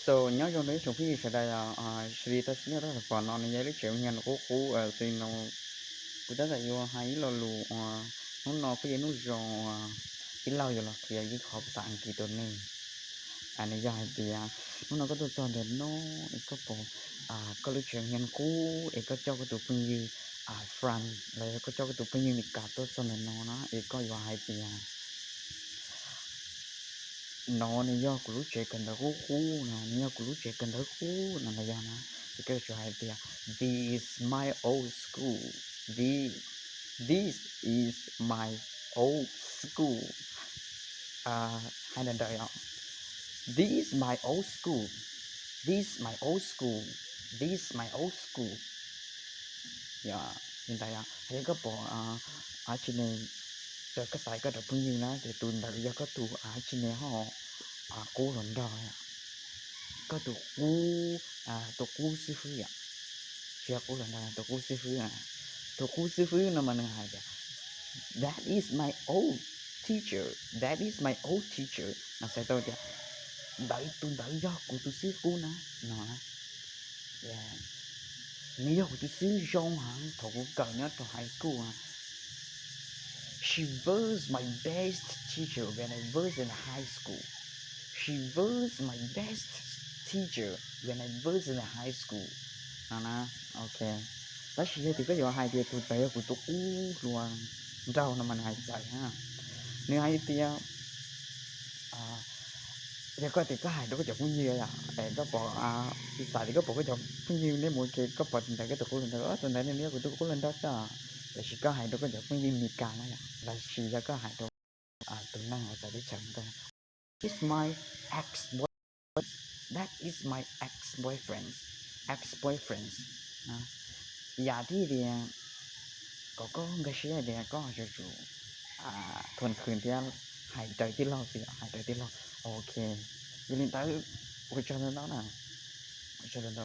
So, nyob zoo rau ib tsoom phooj ywg sawv daws, xws li tau nyob rau pom no nws yog lub tsev ua niag qub qub, xws li no kuv tab tom yuav hais ib lo lus uas hnub no kuj yog hnub zoo uas tij laug yuav los qhia ib qho xas Askiv rau nej. Nws yog hais tias hnub no koj tuaj txog ntawm no es koj pom koj lub tsev ua niag qub es koj coj koj tus phooj ywg France los yog koj coj koj tus phooj ywg Meskas tuaj txog ntawm no na es koj yuav hais tias no nws yog kuv lub tsev kawm ntawv qub qub no, nws yog kuv lub tsev kawm ntawv qub no los yog na, ces koj yuav tsum hais tias this is my old school, this, this is my old school. Hais ntawm ntawd yom, this is my old school, this is my old school, this is my old school. Yog li ntawd yog hais tias koj pom dab tsi ne, koj xav koj cov phooj ywg na ces tus ntawd yog koj tus dab tsi ne ho qub hluas nraug, koj tus qub, tus qub xib fwb yom, tsis yog qub hluas nraug, tus qub xib fwb. Tus qub xib fwb no mas nws hais tias that is my old teacher, that is my old teacher, no xav tau tias ntawd, tus ntawd yog kuv tus xib fwb qub na, no na. Nws yog kuv tus xib fwb zoo heev thaum kuv kawm nyob rau high school. She was my best teacher when I was in high school. She was my best teacher when I was in high school. No na, ok. Tab sis yog tias koj yuav hais tias tus ntawd yog kuv tus qub hluas nraug no mas nws hais txawv na. Nws hais tias yog koj tias koj hais rau koj cov phooj ywg yom, es koj pom, tsis xav tias koj pom koj cov phooj ywg neb mus ke koj pom tus ntawd koj tus qub hluas nraug, tus ntawd nws yog kuv tus qub hluas nraug tag. Tiam sis koj hais rau koj cov phooj ywg Meskas na yom, los sis yog koj hais rau tus neeg uas txawv teb chaws ko, is my ex boyfriend, that is my ex boyfriend, ex boyfriend. Yam thiab tias kom koj nkag siab tias koj yuav tsum thuam khwv thiab hais raws tij laug xwb, hais raws tij laug. Ok, yog li ntawd ua tsaug ntau ntau na, ua tsaug ntau ntau.